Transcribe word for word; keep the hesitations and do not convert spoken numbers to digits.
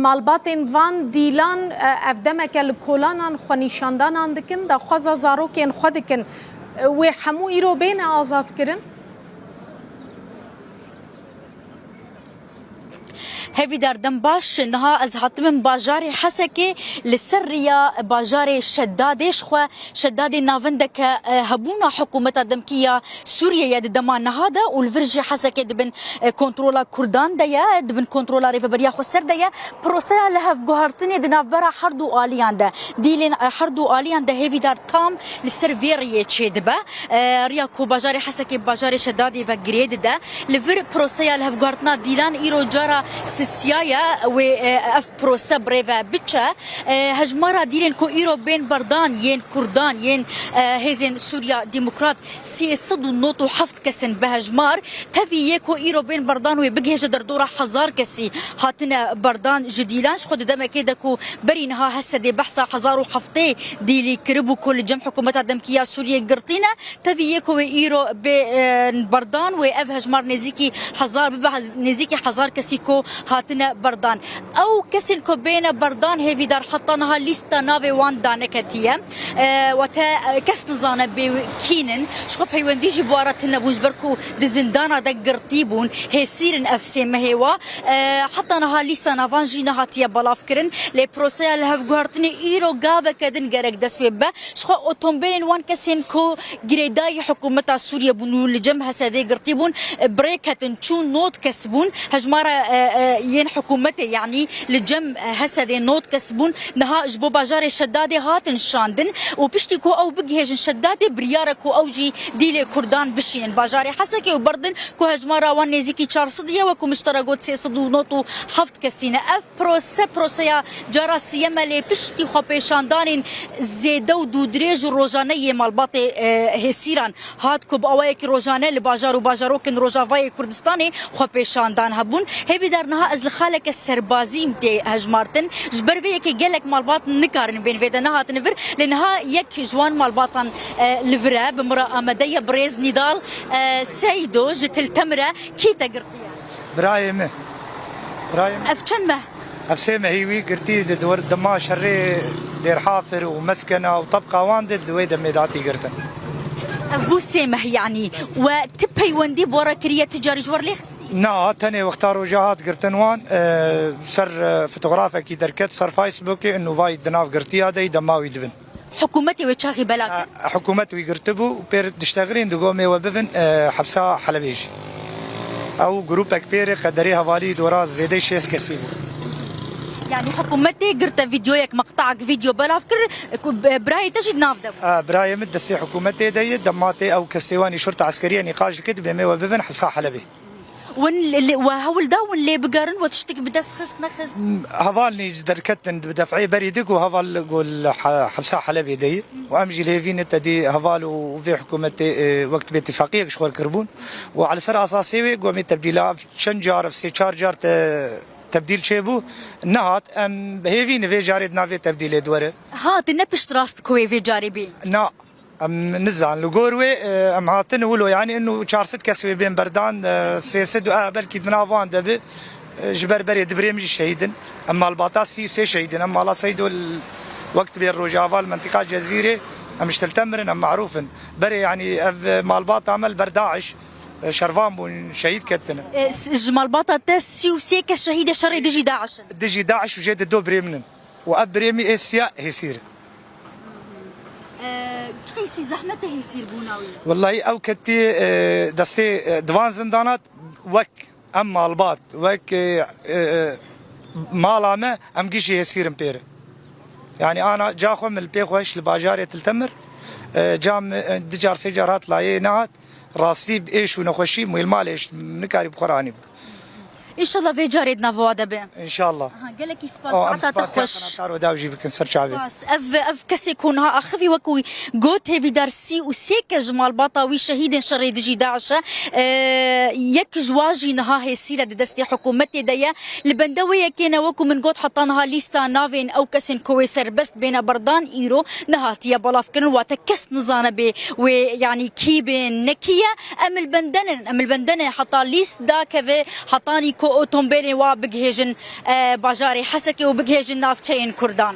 Malbatên van dîlan, e, ev demeke li kolanan xwenîşandanan dikin, daxwaza zarokên xwe dikin. E, wê hemû îro bêne azadkirin? Hevîdar, dem baş. Niha ez hatibim bajarê Hesekê, li ser riya bajarê Şedadê, ji xwe Şedadê navendeke, e, hebûna hikûmeta demkî ya Sûriyeyê di dema niha de û li vir jî Hesekê di bin, e, kontrola Kurdan de ye, di bin kontrola Rêveberiya Xweser de ye. Proseya lihevguhartinê di navbera her du aliyan de, dîlên, e, her du aliyan de hêvîdar tam li ser vê riyê çêdibe. E, riya ku bajarê Hesekê bi bajarê Şedadê ve girê dide. Li vir proseya lihevguhartina dîlan îro cara sisiya ye, wê, e, ev prose bi rê ve biçe. E, hejmara dîlên ku îro bên berdan, yên Kurdan, yên, e, Hêzên Sûriya Demokrat, sê sed û nod û heft kes in bi hejmar. Tevî yê ku îro bên berdan wê bigihêje derdora hezar kesî hatine berdan ji dîlan. Ji xwe di demekê de ku berî niha Hesedê behsa hezar û heftê dîlî kiribû ku li cem hikûmeta demkî ya Sûriyê girtî ne. Tevî yê ku wê îro bê, e, berdan, wê ev hejmar nêzîkî hezar bibe, hez-, nêzîkî hezar kesî ku hatine berdan. Ew kesên ku bêne berdan hêvîdar heta niha lîsta navê wan daneketiye. E, wate, e, kes nizane bê kîn in. Ji xwe peywendî jî bi wan re tune bûn, ji ber ku di zindana de girtî bûn. Hêsîr in ev sê mehê wa. E, heta niha lîsta navan jî nehatiye belavkirin. Lê proseya lihevguhartinê îro gaveke din gerek dest pê bibe. Ji xwe otombêlên wan kesên ku girêdayî hikûmeta Sûriyê bûn û li cem Hesedê girtî bûn, bi rê ketin, çûn, nod kes bûn. Hejmara, e, e, yên hikûmetê, yanî li cem, e, Hesedê nod kes bûn. Niha ji bo bajarê Şedadê hatin şandin û piştî ku ew bigihêjin Şedadê, biryar e ku ew jî dîlê Kurdan bişînin bajarê Hesekê û berdin ku hejmara wan nêzîkî çar sed ye, wekû min ji te re got sê sed û nod û heft kesî ne. Ev prose, proseya cara siyem e, lê piştî xwepêşandanên zêde û dûdirêj û rojane yê malbatê, e, hêsîran hat ku bi awayekî rojane li bajar û bajarokên Rojavayê Kurdistanê xwepêşandan hebûn. Hêvîdar niha ez li xaleke serbazî im tê hejmartin. Ji ber vê yekê gelek malbat nikarin bên vê de nehatine vir. Lê niha yek ji wan malbatan, e, li vir e, bi min re amade ye, birêz Nîdal, e, Seydo ji Til Temir e. Kî te girtiye? Birayê min. Birayê min. Ev çend meh? Ev sê mehî wî girtî di dor-, dema şerê Dêrhafir û Meskena û tebqa wan de di wê demê de hatî girtin. Ev bû sê meh yanî. We ti peywendî bi we re kiriye, ti carî ji we re lê xistî? Na, tenê wexta roja hat girtin wan, e, ser, e, fotografekî derket ser Facebookê, inu vay di nav girtiya de yî dema wî dibin. Hikûmetê wê çaxî bela kir? E, hikûmet wî girtibû û pêr diştexilîn, digot em ê we bibin, e, hepsa Helebê jî. Ew grûpek pêrê qederê hevalî dora zêdeyî şêst kesî bû. Yanî hikûmetê girte vîdyoyek, meqtaek vîdyo belav kir, ku b-, birayê te jî di nav de bû? E, birayê min destê hikûmetê de ye, dema tê ew kesê wanî şurta eskerî ye nîqaş dikir, dibê em ê we bibin hepsa Helebê. Win li, li, we hewl da win lê bigerin, we tiştek bi dest xist, nexist? Heval nî derketin bi def'ê berî di ku heval ku li he-, hepsa Helebê de ye. Û em jî li hêvî ne te dî heval û vê hikûmetê, e, wek bi îtifaqiyek ji xwe kiribûn. Û li ser esasê wê ku em ê tebdîla ev çend car, ev sê çar car te tebdîl çêbû, nehat. Em bi hêvî ne vê carê di nav vê tebdîlê di were. Hat, ne piştrast ku wê vê carê bê? Na. Em nizan. Li gor wê, e, em hatin wilo, yanî inu çar sed kes wê bên berdan, e, sê sed û, e, belkî di nav wan de bi, e, ji ber berê di birê min jî şehîd in. Em malbata sî û sê şehîd in. Em mala Seydo l-, wek dibê Rojava li mentiqa Cezîrê, em ji Til Temir in, em marûf in. Berê, yanî ev, e, malbata me li ber DAIŞ, e, şervan bûn, şehîd ketine. E, s-, ji malbata te sî û sê kes şehîdê şerê dijî DAIŞ in? Dijî DAIŞ û jê di do birê min in. Û ev birê min ê siya hêsîr in. E, çi qeysî zehmet e hêsîrbûna wî? Wellahî ew ketî, e, destê, e, di van zindana wek em malbat, wek, e, e, e, mala me, em gişî hêsîr in pêre. Yanî ana ca xwe min li pê xwe hişt li bajarê Til Temir. E, ca min, e, du car sê car hat layê nehat. Rastî bi êş û nexweşî mûyl malê hişt, nikarî bi xwe re anî. Înşallah vê carê di nav wa de be. Înşallah. Aha, gelekî spas. Aa, em saeta te spasiya xweş. Qenataro daw jî bikin ser çavê. Spas. Ev, ev kesê ku niha axivî wekû got hêvîdar sî û sê kes ji malbata wî şehîdên şerê dijî DAIŞ e. E, yek ji wa jî niha hêsîre di destê hikûmetê de ye. Li bende wê yekê ne wekû min got heta niha lîsta navên ew kesên ku wê serbest bêne berdan îro nehatiye belavkirin, wate kes nizane bê wê, yanî kî bê, ne kî ye. Em li bende ne, em li bende ne heta lîst dakeve, hetanî ku otombêlên wa bigihêjin, e, bajarê Hesekê û bigihêjin navçeyên Kurdan.